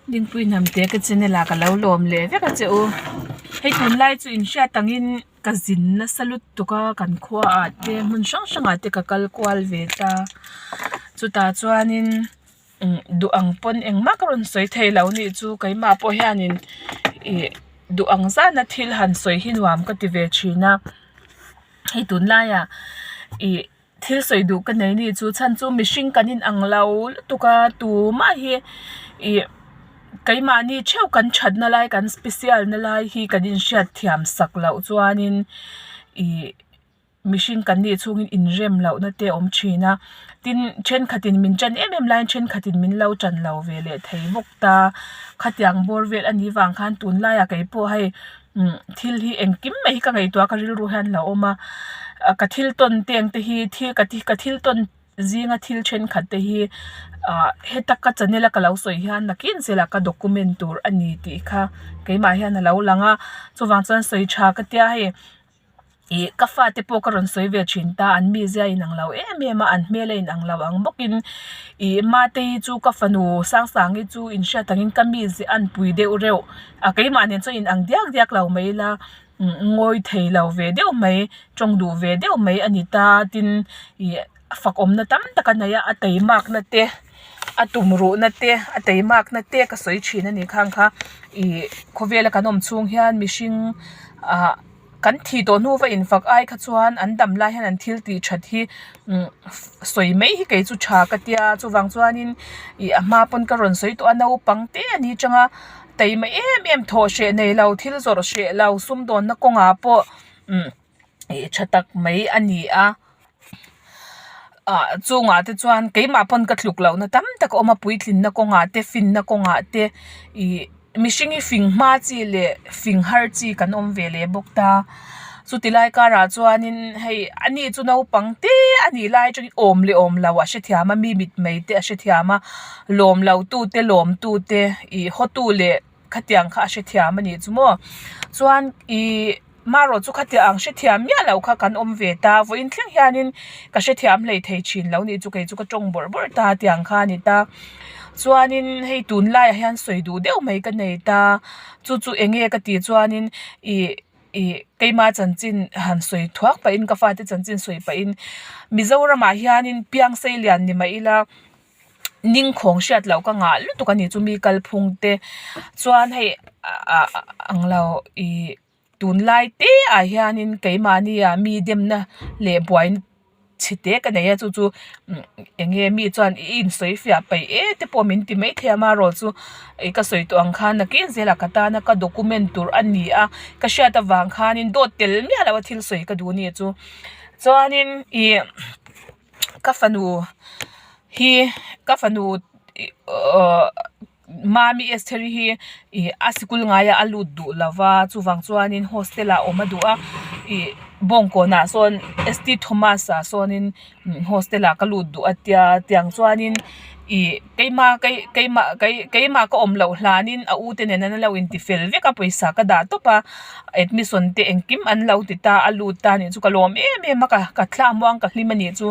Dingpui hnamte ka channel ah ka lo lawm leh vek a che u hei tunlai chu in hriat angin ka zin nasa lutuk a kan khua ah te hmun hrang hrang ah te ka kal kual ve ta chutah chuanin umm duh ang pawn engmah ka rawn sawi thei lo anih chu keimah pawh hianin ih duh ang zana thil han sawi hi nuam ka ti ve thin a hei tunlaiah ih. Thil sawi duh ka nei ni chu chhan chu mihring kan in ang lo lutuk a tumah hi ih keimahni theuh kan thatna lai kan special na lai hi kan inhriat thiam sak loh chuanin ih mihring kan nih chhungin inrem lohna te a awm thin a tin thenkhatin min tan em em laiin thenkhatin min lo tan lo ve leh thei bawk ta khatiang bawr vel a nih vang khan tunlaiah keipawh hei. Umm thil hi engkim mai hi ka ngaihtuah a ka rilru hian a lo awm a ka thil tawn te ang te hi thil ka ka thil tawn zinga thil thenkhat te hi ah heta ka channel a ka lo sawi hian nakin zelah ka document tur a ni tih kha keimah hian a lo lang a chuvang chuan sawi tha ka tia hei ih ka fate pawh ka rawn sawi ve thin ta an mizia a inang lo em em a an hmel a inang lo ang bawkin ih mate hi chu ka fanu Sangsangi chu inhriat angin ka mizia a anpui deuh reuh a keimah nen chuan inang diak diak lo mai ila ngawi thei lo ve deuh mai tawng duh ve deuh mai a ni ta tin ih fakawmna tam tak a nei a a teimakna te a tumruhna te a teimakna te ka sawi thin a ni khang kha ih khawvela kan awm chhung hian mihring ah. Kan thih tawh hnu va infak ai kha chuan an dam lai hian an thil tih that hi umm sawi mai hi kei chu tha ka tia chuvang chuanin ih a hma pawn ka rawn sawi tawh a naupang te a ni chang a taima em em thawh hreh nei lo thil zawrh hreh lo sumdawnna kawngah pawh umm ih tha tak mai a ni a ah chungah te chuan keimah pawn ka tluk lohna tam tak a awm a puitlinna kawngah te finna kawngah te ih. Mihring hi fing hma chi leh fing har chi kan awm ve leh bawk ta chuti lai karah chuanin hei ani chu naupang te a nih lai atangin awm leh awm lo a hrethiam a mi mit mei te a hrethiam a lawm lo tu te lawm tu te ih hawtu leh khatiang kha a hrethiam a nih chu maw chuan ih. Marawh chu khatiang ang hrethiam miah loh kha kan awm ve ta, vawiin thleng hianin ka hrethiam hlei thei thin lo nih chu kei chu ka tawng bawrh bawrh ta tiang kha a ni ta. Chuanin hei tunlaiah hian sawi duh deuh mai ka nei ta, chu chu eng nge ka tih chuanin ih ih keima chanchin han sawi thuak pahin ka fate chanchin sawi pahin Mizoramah hianin piang sei lian ni mah ila ningkhawng hriat loh ka ngah lutuk a ni chu mi kalphung te chuan hei ah ang lo ih. Tunlai te ah hianin keimahnia mi demna leh buaina chhe te ka nei a chu chu eng nge mi chuan i insawi fiah peih e te pawh min ti maithei a amaherawh chu ih ka sawi tawh ang khan nakin zelah ka tana ka document tur a ni a ka hriat avang khanin dawt tel miah lo a thil sawi ka duh a ni chu chuanin ih ka fanu hi ka fanu ih. Mami Estheri hi ih a sikul ngaiah a lut duh lo va chuvang chuanin hostel ah awm a duh a ih bawngkawnah sawn st thomas ah sawnin hostel ah ka lut duh a tia tiang chuanin ih keima keimah keimah ka awm loh hlanin a u te nen an lo inti fel vek a pawisa ka dah tawp a admission te engkim an lo ti ta a lut ta anih chu ka lawm em em a ka thla muang ka hlim anih chu.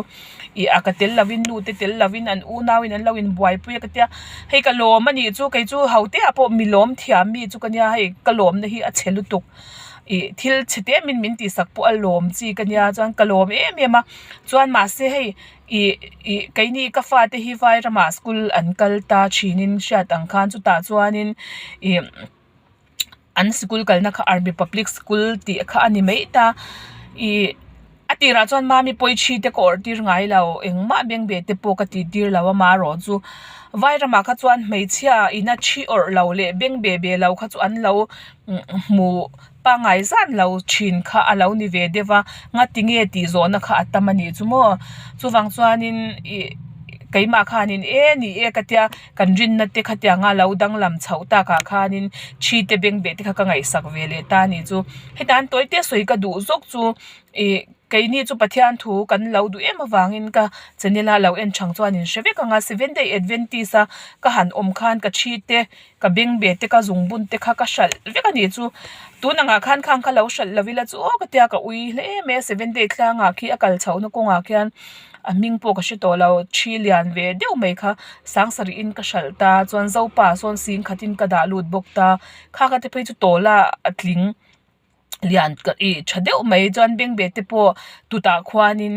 Ih a ka tel lovin nu te tel lovin an unau in an lo in buaipui a ka tia hei ka lawm a nih chu kei chu ho te ah pawh mi lawm thiam mi chu ka nia hei ka lawm na hi a chhe lutuk ih thil chhe te em in min tih sak pawh a lawm chi ka nia chuan ka lawm em em a chuan mahse hei ih ih keini ka fate hi vai ramah school an kal ta thin in hriat ang khan chutah chuanin ih. An sikul kalna kha army public school tih kha a ni mai ta ih a tirah chuan mami pawichhi te ka awrh tir ngai lo engmah bengbeh te pawh ka tih tir lo a marawh chu vairamah kha chuan hmeichhia ina thi awrh lo leh bengbeh beh lo kha chu an lo hmu pangngai zan lo thin kha a lo ni ve deuh a ngati nge tih zawhna kha a tam a nih chu maw chuvang chuanin ih keimah khanin e ni e ka tia. Kan rinna te khatianga lo danglam chhoh takah khanin thi te bengbeh te kha ka ngaihsak ve leh ta a ni chu. Heta an tawi te sawi ka duh zawk chu ih keini chu Pathian thu kan lo duh em avangin ka channel a lo en chang chuan in hre vek ang a Seventh Day Adventist a ka han awm khan ka thi te ka bengbeh te ka zungbun te kha ka hralh vek a ni chu. Tun angah khan khang kha lo hralh lo ila chu aw ka tia ka ui hle mai a Seventh Day tlangah khi a kal chhohna kawngah khian. A hming pawh ka hre tawh lo thi lian ve deuh mai kha sang sarih in ka hralh ta chuan zopa sawn sing khat in ka dah lut bawk ta kha kha te phei chu tawla a tling lian ih tha deuh mai chuan bengbeh te pawh tutah khuanin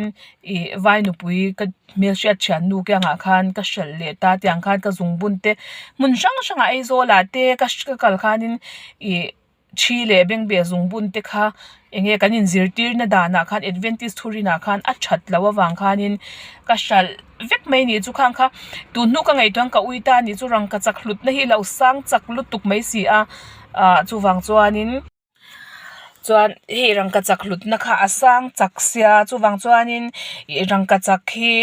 ih vai nupui ka hmelhriat thiannu te angah khan ka hralh leh ta tiang khan ka zungbun te hmun hrang hrangah Aizawl ah te ka kal khanin ih. Thi leh bengbeh zungbun te kha eng nge kan inzirtirna danah khan Adventist thurinah khan a that loh avang khanin ka hralh vek mai ni chu khang kha tun hnu ka ngaihtuah ka ui ta a nih chu rangkachak hlutna hi lo sang chak lutuk mai si a ah chuvang chuanin chuan hei rangkachak hlutna kha a sang chak sia chuvang chuanin ih rangkachak hi.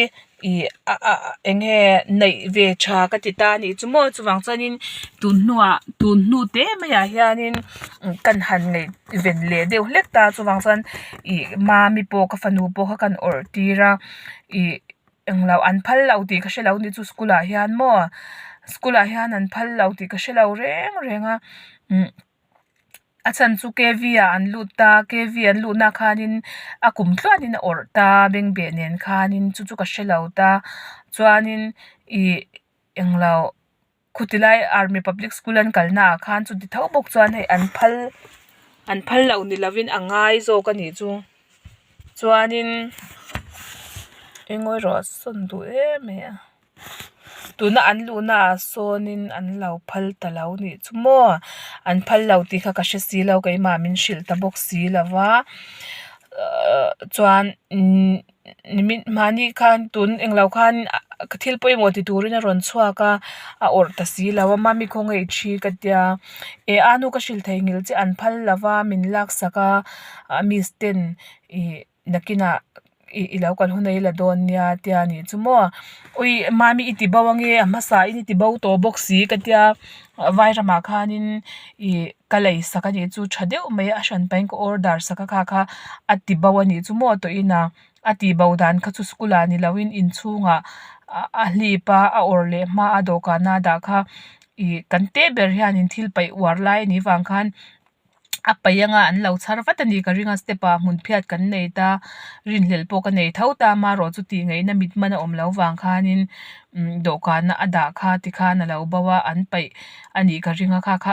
Ih a a eng nge neih ve tha ka ti ta a nih chu maw chuvang chuanin tun hnuah tun hnu te maiah hianin kan han ngaih ven leh deuh hlek ta chuvang chuan ih mami pawh ka fanu pawh kha kan awrh tir a ih englo an phal lo tih ka hrelo ni chu school ah hian maw school ah hian an phal lo tih ka hrelo reng reng a umm. A chhan chu K_V ah an lut ta K_V an luhna khanin a kum tluanin a awrh ta bengbeh nen khanin chu chu ka hrelo ta chuanin ih englo khuti lai army public school an kalna ah khan chuti tho bawk chuan hei an phal an phal loh ni lovin a ngai zawk a nih chu chuanin engawi rawh a sawn duh em mai a. Tuna an luhna ah sawnin an lo phal ta lo nih chu maw an phal lo tih kha ka hre si lo keimah min hrilh ta bawk si lo va ahh chuan imm mahni khan tun englo khan thil pawimawh ti turin a rawn chhuak a a awrh ta si lo a mami khawngaih thi ka tia eh a nu ka hrilh thei ngil che an phal lo va min laksak a miss ten ih. Nakinah ih i lo kal hun a i la dawn nia tia nih chu maw ui mami i ti bo ange a hmasa in i ti bo tawh bawk si ka tia vairamah khanin ih ka lei sak a nih chu tha deuh mai a hran pahin ka order sak a kha kha a ti bo a nih chu maw tawh ina a tih bo dan kha chu school ah ni loin inchhungah a hlip a a awrh leh hma a dawhkan a dah kha ih kan te ber hianin thil paih uar lai a nih vang khan. A paih anga an lo chhar vat a ni ka ring a step ah hmun phiat kan nei ta rinhlelh pawh ka nei tho ta amaherawh chu tih ngaihna mit man a awm loh vang khanin umm dawhkan a dah kha tikhan a lo bo a an paih a nih ka ring a kha kha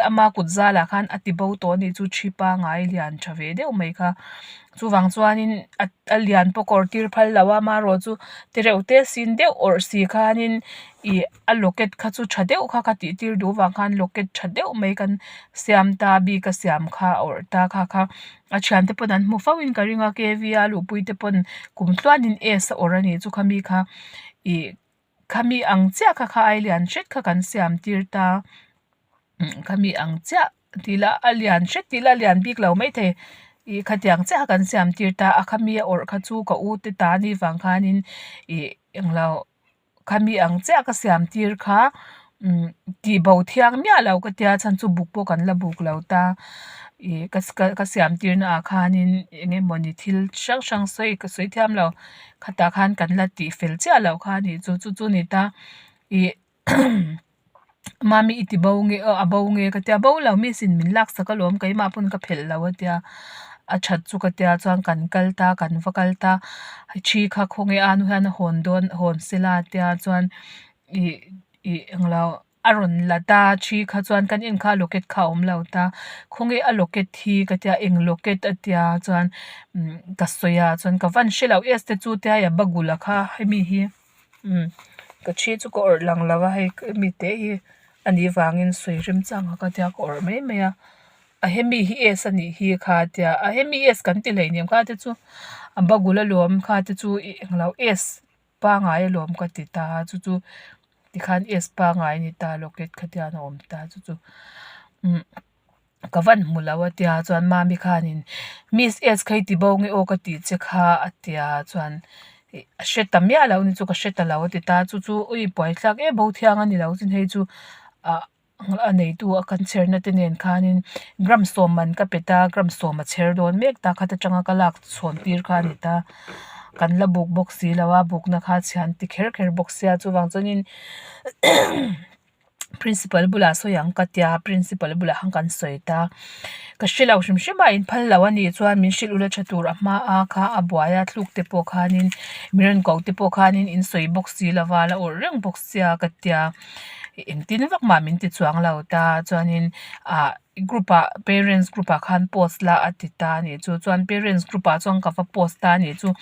ama kut zalah khan a ti bo tawh a nih chu thi pangai lian tha ve deuh mai kha chuvang chuanin a a lian pawh kawr tir phal lo a amaherawh chu tereuh te sin deuh awrh si khanin ih. A locket kha chu tha deuh kha ka tih tir duh vang khan locket tha deuh mai kan siam ta bik a siam kha a awrh ta kha kha a thiante pawn an hmu fo in ka ring a K V a luhpui te pawn kum tluanin S a awrh a nih chu khami kha ih khami ang chiah kha kha ai lian hret kha kan siam tir ta khami ang chiah. Tih lah a lian hret tih lah a lian bik lo maithei ih khatiang chiah kha kan siam tir ta a khami a awrh kha chu ka u te ta ni vang khanin ih englo khami ang chiah ka siam tir kha umm tih bo thiang miah lo ka tia chhan chu buk pawh kan la buk lo ta ih ka ka siam tir na ah khanin eng emawni thil hrang hrang sawi ka sawi thiam lo khatah khan kan la tih fel chiah loh kha a nih chu chu chu a ni ta ih. Mami i ti bo nge aw a bo nge ka tia bo lo miss in min lak sak alawm keimah pawn ka phelh lo a tia a that chu ka tia chuan kan kal ta kan va kal ta thi kha khawnge a nu hian a hawn dawn hawn sela a tia chuan ih ih englo a rawn la ta thi kha chuan kan en kha locket kha a awm lo ta khawnge a locket hi ka tia eng locket a tia chuan ka sawi a chuan ka van hre lo s te chu tia hei a bagul a kha hemi hi. Umm ka thi chu ka awrh lang lo a hei hemi te hi a nih vangin sawi rem chang ang ka tia ka awrh mai mai a a hemi hi s a nih hi kha tia a hemi s kan ti hleinem kha te chu a bagul alawm kha te chu ih englo s pangai alawm ka ti ta a chu chu tikhan s pangai a ni ta locket khatiang a awm ta chu chu umm. Ka van hmu lo a tia chuan mami khanin miss S kha i ti bo nge aw ka tih che kha a tia chuan ih a hre ta miah lo ni chu ka hre ta lo a ti ta chu chu ui buaithlak em bo thiang a ni lo chin hei chu ah a neitu a kan chherna te nen khanin gram sawm man ka pe ta gram sawm a chher dawn mek ta khat atanga ka lak chhawn tir kha a ni ta kan la buk bawk si lo a bukna kha chhian ti kher kher bawk sia chuvang chuanin. Principal bulah sawi ang ka tia principal bulah khan kan sawi ta. Ka hre lo hrim hrim a in phal lo a nih chuan min hrilh ula tha tur a hma a kha a buai a thluk te pawh khanin min rawn ko te pawh khanin in sawi bawk si lova la awrh reng bawk sia ka tia engtin vak mah min ti chuang lo ta chuanin ah group ah parents group ah khan post la a ti ta a nih chu chuan parents group ah chuan ka va post ta a nih chu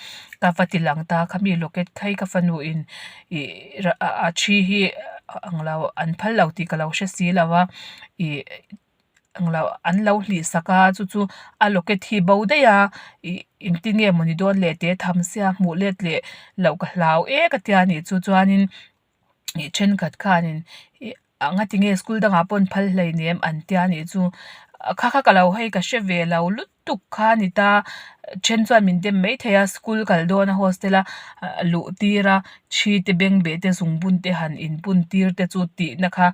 ka va ti lang ta khami locket kha hi ka fanu in ih a thi hi ang lo an phal lo tih ka lo hre si lo a ih. Englo an lo hlih sak a chu chu a locket hi bo daih a ih engtin nge mawni dawn leh teh tham sia hmuh let leh loh ka hlau ek a tia nih chu chuanin ih thenkhat khanin ih anga tinge school dangah pawh an phal hleinem an tia nih chu kha kha ka lo hei ka hre ve lo lut. tuk kha a ni ta then chuan min dem mai thei a school kal dawn a hostel a luh tir a thi te beng beh te zung bun te han in bun tir te chu tih na kha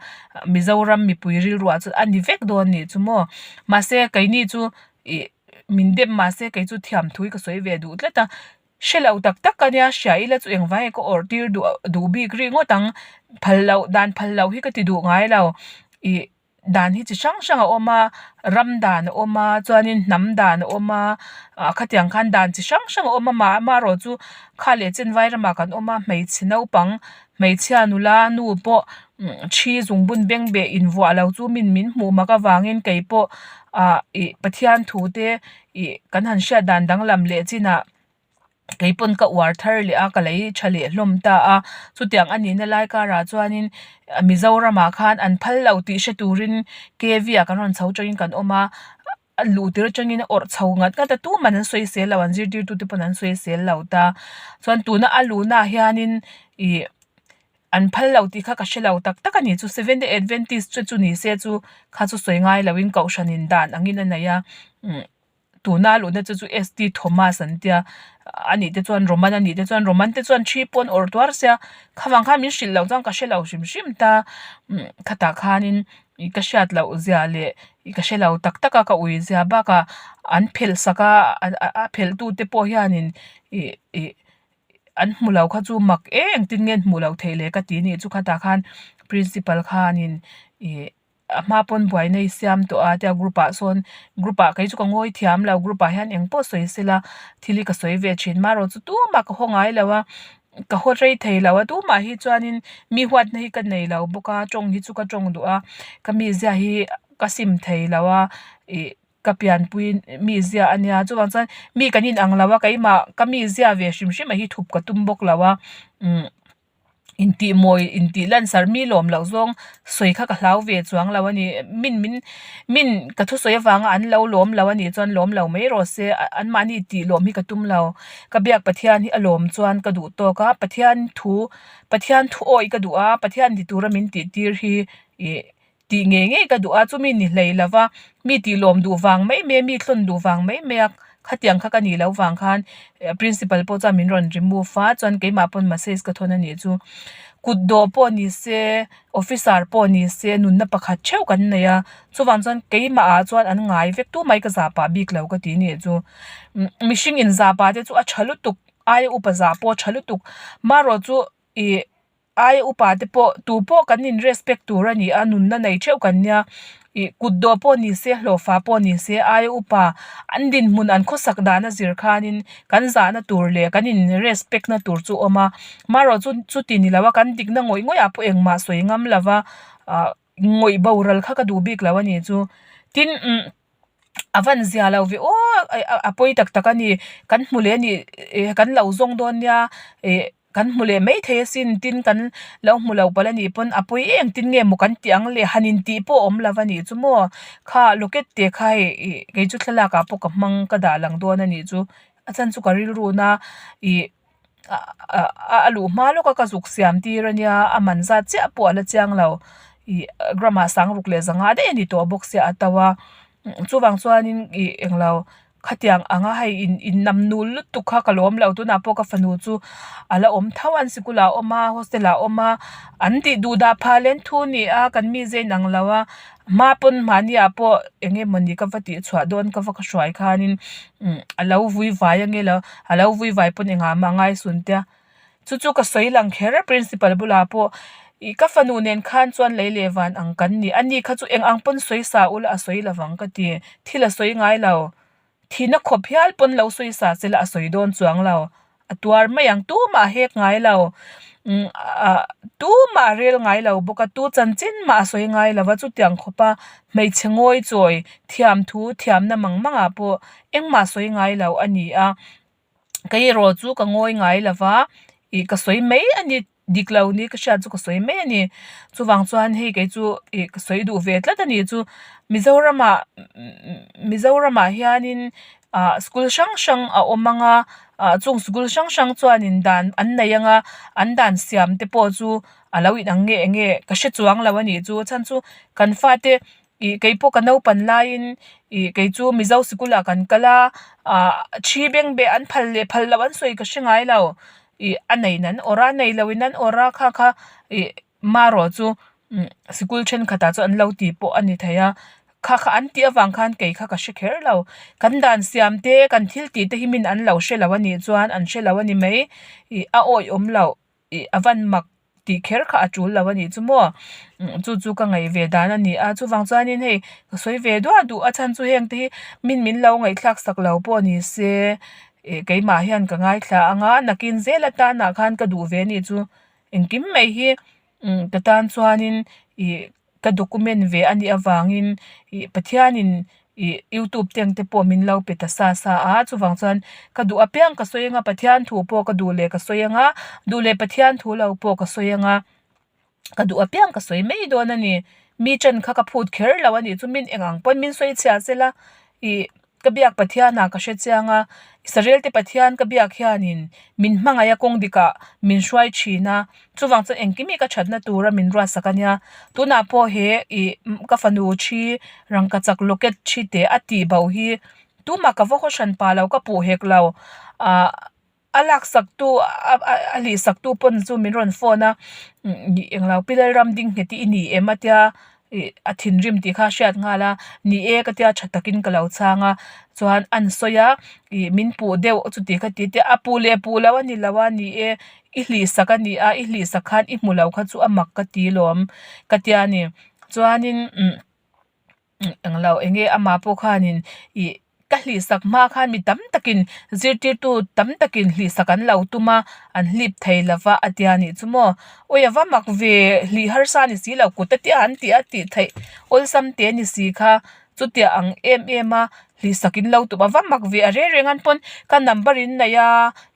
Mizoram mipui rilru ah chuan a ni vek dawn a nih chu maw mahse keini chu ih min dem mahse kei chu thiam thui ka sawi ve duh tlat a hre lo tak tak a nia hria ila chu engvai ka awrh tir duh duh bik ri ngawt ang phal loh dan phal loh hi ka ti duh ngai lo ih. Dan hi chi hrang hrang a awm a ram dan a awm a chuanin hnam dan a awm a ah khatiang khan dan chi hrang hrang a awm a mah amaherawh chu kha leh chen vai ramah kan awm a hmeichhe naupang hmeichhia nula nu pawh thi zungbun beng beh invuah lo chu min min hmuh mak avangin kei pawh ah ih Pathian thu te ih kan han hriat dan danglam leh chinah. Kei pawn ka uar thar leh a ka lei tha leh hlawm ta a chutiang a nihna lai karah chuanin Mizoramah khan an phal lo tih hre turin K V ah kan rawn chho tangin kan awm a a luh tir atangin a awrh chho ngat ngat a tuman an sawi sel lo an zirtirtu te pawn an sawi sel lo ta chuan tuna a luhna ah hianin ih an phal lo tih kha ka hre lo tak tak a ni chu Seventh Day Adventist te chu ni se chu kha chu sawi ngai loin kohhranin dan angin a nei a umm. Tuna luhna chu chu ST Thomas an tia anih te chuan Roman anih te chuan Roman te chuan thi pawh an awrh tuar sia khavang khan min hrilh loh chuan ka hre lo hrim hrim ta khatah khanin ih ka hriat loh zia leh ih ka hre lo tak tak a ka ui zia bakah an phelh sak a a phelh tu te pawh hianin ih ih an hmu lo kha chu mak em engtin nge an hmuh loh theih le ka ti anih chu khatah khan principal khanin ih. A hma pawn buaina i siam tawh a tia group ah sawn group ah kei chu ka ngawi thiam lo group ah hian eng pawh sawi sela thil hi ka sawi ve thin marawh chu tumah ka haw ngai lo a ka haw rei thei lo a tumah hi chuanin mi huatna hi ka nei lo bawk a tawng hi chu ka tawng duh a ka mizia hi ka sim thei lo a ih ka pianpui mizia a nia chuvang chuan mi kan inang lo a keimah ka mizia ve hrim hrim ah hi thup ka tum bawk lo a umm. Intih mawi intih lansar mi lawm loh zawng sawi kha ka hlau ve chuang lo a ni min min min ka thusawi avanga an lo lawm lo a nih chuan lawm lo mai rawh se anmahni tih lawm hi ka tum lo ka biak Pathian hi a lawm chuan ka duh tawk a Pathian thu Pathian thu awih ka duh a Pathian ti tura min tih tir hi ih tih ngei ngei ka duh a chumi ni hlei lo va mi tih lawm duh vang mai mai a mi thlawn duh vang mai mai a khatiang kha ka nih loh vang khan principal pawh chuan min rawn remove a chuan keimah pawn message ka thawn a nih chu kut dawh pawh ni se officer pawh ni se nunna pakhat theuh kan nei a chuvang chuan keimah ah chuan an ngai vek tumah hi ka zah pah bik lo ka ti nih chu mihring in zah pah te chu a tha lutuk aia upa zah pawh a tha lutuk marawh chu ih. Aia upa te pawh tu pawh kan in respect tur a ni a nunna nei theuh kan nia ih kut dawh pawh ni se hlawhfa pawh ni se aia upa an dinhmun an khawsak dan a zir khanin kan zahna tur leh kan in respect na tur chu a awm a marawh chu chuti ni lo a kan dikna ngawih ngawih ah pawh engmah sawi ngam lo va ah ngawih boral kha ka duh bik lo a ni chu tin umm. A van zia lo ve aw a pawi tak tak a ni kan hmu leh a nih ih kan lo zawng dawn nia ih kan hmu leh mai thei asin tin kan lo hmu lo palh a nih pawn a pawi em tin nge maw kan tih ang le han intih pawh a awm lo a nih chu maw kha locket te kha hei ih kei chu thlalak ah pawh ka hmang ka dah lang dawn a nih chu a chhan chu ka rilru na ih. A luh hma lawk a ka zuk siam tir a nia a man zat chiah pawh a la chiang lo ih gram ah sang ruk leh zanga daih a ni tawh bawk sia a to a chuvang chuanin ih englo khatiang anga hei in in nam nul lutuk kha ka lawm lo tunah pawh ka fanu chu a la awm tho a an sikul ah a awm a hostel ah a awm a an tih duh dah phah len thu a ni a kan mi zai inang lo a hma pawn mahni ah pawh eng emawni ka va tih chhuah dawn ka va ka hruai khanin a lo vui vai ange lo a lo vui vai pawn engah mah a ngai sun tia chu chu ka sawi lang kher a principal bulah pawh. Ih ka fanu nen khan chuan lei leh van ang kan ni. Ani kha chu eng ang pawn sawi sa ula a sawi lovang ka ti. Thil a sawi ngai lo. Thihna khawp hial pawn lo sawi sa che la a sawi dawn chuang lo. A tuar mai ang tumah a hek ngai lo. Umm ah tumah a rel ngai lo bawk a, tu chanchin mah a sawi ngai lo va chutiang khawpa hmeichhe ngawi chawi thiamthu thiamna mang mangah pawh engmah sawi ngai lo a ni a. Kei erawh chu ka ngawi ngai lo va, ih ka sawi mai a ni dik lo ni ka hriat chu ka sawi mai a ni. Chuvang chuan hei kei chu ih ka sawi duh ve tlat a ni chu Mizoramah Mizoramah hianin ah school hrang hrang a awm ang a, ah chung school hrang hrang chuanin dan an nei ang a, an dan siam te pawh chu a lo inang nge eng nge ka hre chuang lo a nih chu chhan chu kan fate ih kei pawh ka naupan laiin ih kei chu mizo sikul ah kan kal a ah thi beng beh an phal leh phal loh an sawi ka hre ngai lo ih a nei in an awrh a a nei lo in an awrh a kha kha ih marawh chu umm sikul thenkhat ah chuan an lo tih pawh a ni thei a kha kha an tih avang khan kei kha ka hre kher lo kan dan siam te kan thil tih te hi min an lo hre lo a nih chuan an hre lo a ni mai ih a awihawm loh. Ih a van mak tih kher kha a tul lo a nih chu maw chu chu ka ngaih ve dan a ni a chuvang chuanin hei ka sawi ve duah duh a chhan chu heng te hi min min lo ngaihthlak sak lo pawh ni se ih keimah hian ka ngaithla ang a nakin zel atanah khan ka duh ve a nih chu engkim mai hi ka tan chuanin ih. Ka document ve a nih avangin ih Pathianin ih youtube te ang te pawh min lo pe ta sa sa a chuvang chuan ka duh apiang ka sawi anga Pathian thu pawh ka duh leh ka sawi anga duh leh Pathian thu lo pawh ka sawi anga ka duh apiang ka sawi mai dawn a ni mi chen kha ka phut kher lo a nih chu min eng ang pawn min sawi chhia sela ih. Ka biak Pathianah ka hre chiang a, Israel te Pathian ka biak hianin min hmangaih a kawng dikah min hruai thin a, chuvang chuan engkim hi ka thatna tura min ruatsak a nia. Tunah pawh he ih ka fanu thi rangkachak locket thi teh a tih bo hi tumah ka va haw hran pah lo ka puh hek lo ah. A laksak tu a hlihsak tu pawn chu min rawn phone a englo pilal ram ding nghet hi i ni em a tia ih a thinrim tih kha a hriat nghal a ni e ka tia tha takin ka lo chhang a chuan an sawi a ih min puh deuh chuti kha ti te a puh leh puh loh a ni lo a ni e i hlihsak a ni a i hlihsak khan i hmu lo kha chu a mak ka ti lawm ka tia a ni chuanin umm. Englo enge amah pawh khanin ih ka hlihsak hma khan mi tam takin zirtirtu tam takin hlihsak an lo tum a an hlip thei lova a tia nih chu maw awi a va mak ve hlih harsa a ni si lo kut a tia an tih a tih theih awlsam te a ni si kha chutia ang em em a hlihsak in lo tum a va mak ve a reng reng an pawn ka number in nei a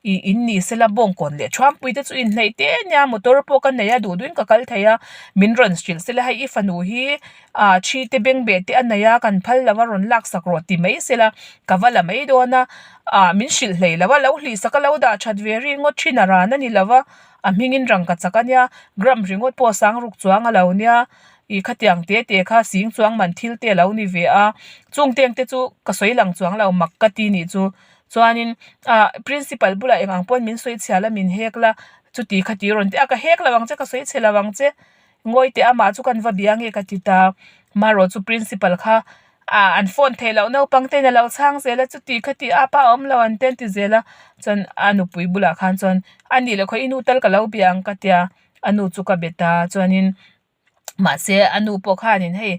ih in ni sela bawngkawn leh thuampui te chu inhnaih te ania motor pawh ka nei a duh duhin ka kal thei a min rawn hrilh sela hei i fanu hi. Ah thi te beng beh te a nei a kan phal lo a rawn lak sak rawh ti mai sela ka va la mai dawn a ah min hrilh hlei lo a lo hlih sak a lo dah that ve ringawt thin a ran a ni lo va a hmingin rangka chak a nia gram ringawt pawh sang ruk chuang a lo nia ih khatiang te te kha sing chuang man thil te a lo ni ve a chung teng te chu ka sawi lang chuang lo mak ka ti nih chu chuanin ah principal bulah eng ang pawn min sawi chhiah la min hek la chuti khati rawn ti a ka hek lo ang che ka sawi chhe lo ang che. Ngawi teh amah chu kan va bia nge ka ti ta. Marawh chu principal kha ah an phone theih loh naupang te in a lo chhang zel a chuti khati a pa awm lo an te an ti zel a chuan a nupui bulah khan chuan a nih loh kha i nu tal ka lo bia ang ka tia a nu chu ka be ta chuanin mahse a nu pawh khanin hei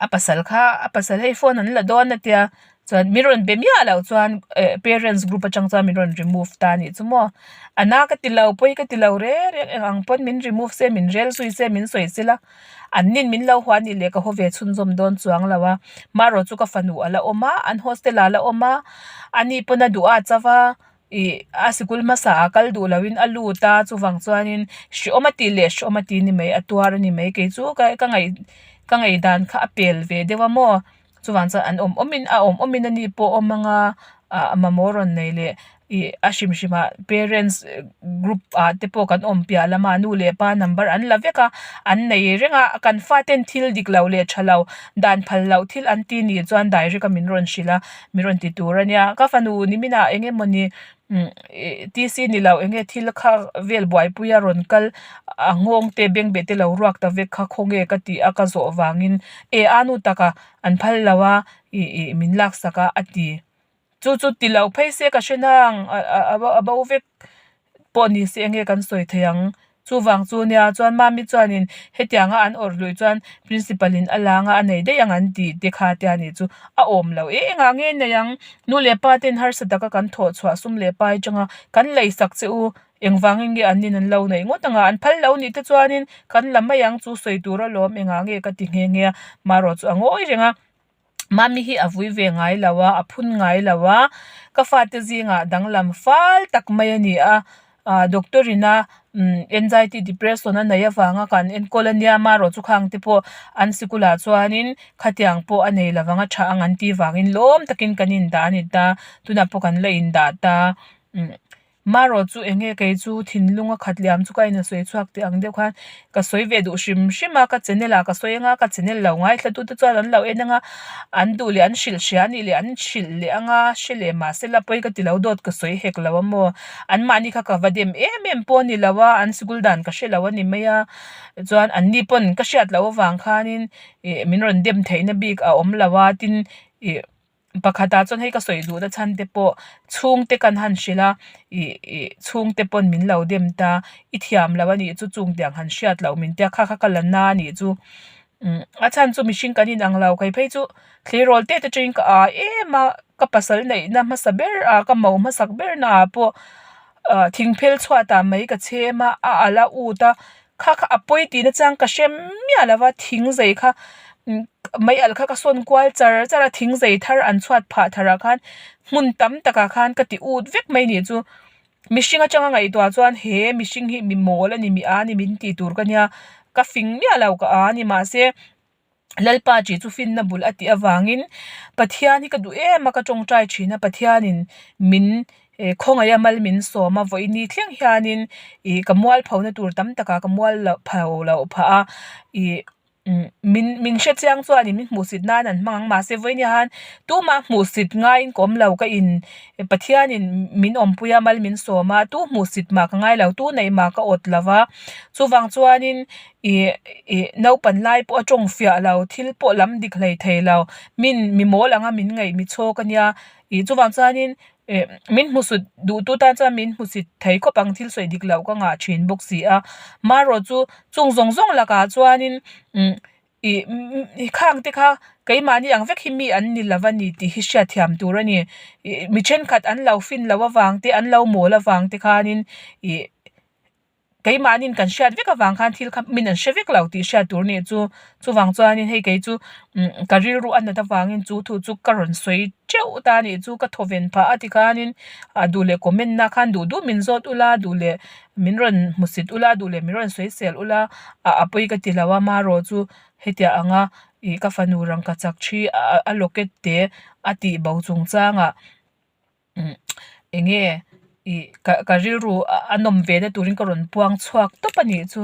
a pasal kha a pasal hei phone an la dawn a tia Chuan min rawn be miah loh chuan eh parents group atang chuan min rawn remove ta anih chu maw. A na ka ti lo pawi ka ti lo reng reng eng ang pawn min remove se min rel zui se min sawi se la an nin min lo huah anih leh ka haw ve chhunzawm dawn chuang lo a. Marawh chu ka fanu a la awm a an hostel ah a la awm a ani pawn a duh a chauh a ih a sikul hmasa ah kal duh loh in a lut a chuvang chuanin hreawm a tih leh hreawm a ti ni mai a tuar a ni mai kei chu ka ngaih ka ngaihdan kha a pel ve deuh a maw. Chuvang chuan an awm awmin a awm awmin ani pawh a awm anga ah mamawh rawn nei leh ih a hrim hrim ah parents group ah te pawh kan awm piah lamah nu leh pa number an la vek a an nei reng a kan faten thil dik lo leh tha lo dan phal loh thil an ti nih chuan direct a min rawn hrilh a min rawn ti tur ania ka fanu niminah eng emawni umm ih t c ni lo eng nge thil kha vel buaipui a rawn kal a nghawng te bengbeh te lo ruak ta vek kha khawnge ka tih a ka zawh vangin e a nu taka an phal lo a ih ih min lak sak a a ti chu chu ti lo phei se ka hre nang a a bo vek pawh ni se eng nge kan sawi thei ang. Chuvang chu nia chuan mami chuanin hetianga an awrh luih chuan principal in a lang a a nei daih ang an tih te kha te a nih chu a awm loh e engah nge nei ang nu leh pa ten harsa taka kan thawh chhuah sum leh pai atanga kan lei sak che u engvangin nge an nin an lo neih ngawt ang a an phal lo nih te chuanin kan la mai ang chu sawi tur alawm engah nge ka ti nghe nghe a marawh chu a ngawi reng a. Mami hi a vui ve ngai lo a, a phun ngai lo a, ka fate zingah danglam fal tak mai a ni a, ah doctor ina umm anxiety depression a neih avanga kan enkawl a nia marawh chu khang te pawh an sikulah chuanin khatiang pawh a nei lovang a tha ang an tih vangin lawm takin kan indah a ni ta tunah pawh kan la indah ta umm. Marawh chu eng nge kei chu thinlung a khat liam chu ka in a sawi chhuak teh ang deuh khan ka sawi ve duh hrim hrim a, ka channel ah ka sawi anga ka channel lo ngaithla tu te chuan an lo en anga an duh leh an hrilh hria anih leh an hrilh leh anga hre leh mahse la pawi ka ti lo dawt ka sawi hek lo a maw an mahni kha ka va dem em em pawh a ni lo a an sikul dan ka hre lo a ni mai a chuan an ni pawn ka hriat loh avang khanin ih min rawn dem theihna bik a awm lo a tin ih. Pakhatah chuan hei ka sawi duhna chhan te pawh chhungte kan han hrilh a ih ih chhungte pawn min lo dem ta i thiam lo a nih chu chung tiang han hriat loh min tia kha kha ka la na a nih chu umm a chhan chu mihring kan inang lo kei phei chu tleirawl te te atangin ka a em a ka pasal neihna hmasa ber a ka mo hmasak ber na ah pawh ah thingphel chhuatah mai ka chhem a a alh a ut a kha kha a pawi tihna chang ka hre miah lo va thing zei kha mai alh kha ka sawn kual char char a thing zei thar an chhuat phah thar ah khan hmun tam takah khan ka ti ut vek mai nih chu mihring atanga ngaihtuah chuan he mihring hi mi mawl a ni mi a ni min tih tur ka nia ka fing miah lo ka a ni mahse. Lalpa chi chu finna bul a tih avangin Pathian hi ka duh em a ka tawngtai thin a Pathianin min khawngaih a mal min sawm a vawiin ni thleng hianin ih ka mual phona tur tam takah ka mual loh pho loh phah a ih min min hrechiang chuanin min hmuhsit nan an hmang ang mahse vawiin ah hian tumah hmuhsit ngaiin ka awm lo ka in Pathianin min awmpui a mal min sawm a tu hmuhsit mah ka ngai lo tu neih mah ka awt lo va chuvang chuanin. Ih ih naupan lai pawh a tawng fiah lo thil pawh lam dik hlei thei lo min mi mawl anga min ngaih mi chhawk a nia ih chuvang chuanin eh min hmusit duh tu tan chuan min hmusit thei khawp ang thil sawi dik loh ka ngah thin bawk si a marawh chu chung zawng zawng lakah chuanin umm ih khang te kha keimahni ang vek hi mi an ni lo a ni tih hi hriatthiam tur a ni ih mi thenkhat an lo fin loh avang te an lo mawl avang te khanin ih. Keimahni'n kan hriat vek avang khan thil kha min an hre vek lo tih hriat tur nih chu. Chuvang chuanin hei kei chu umm ka rilru a nat avangin chu thu chu ka rawn sawi teuh ta a nih chu ka thawven phah a tikhanin ah duh leh comment na khan duh duh min zawt ula duh leh min rawn hmusit ula duh leh min rawn sawi sel ula ah a pawi ka ti lo a marawh chu hetiang anga ih ka fanu rangka chak thi a locket te a tih bo chungchangah. Umm eng nge ih ka ka rilru a nawm ve na turin ka rawn puang chhuak tawp a nih chu.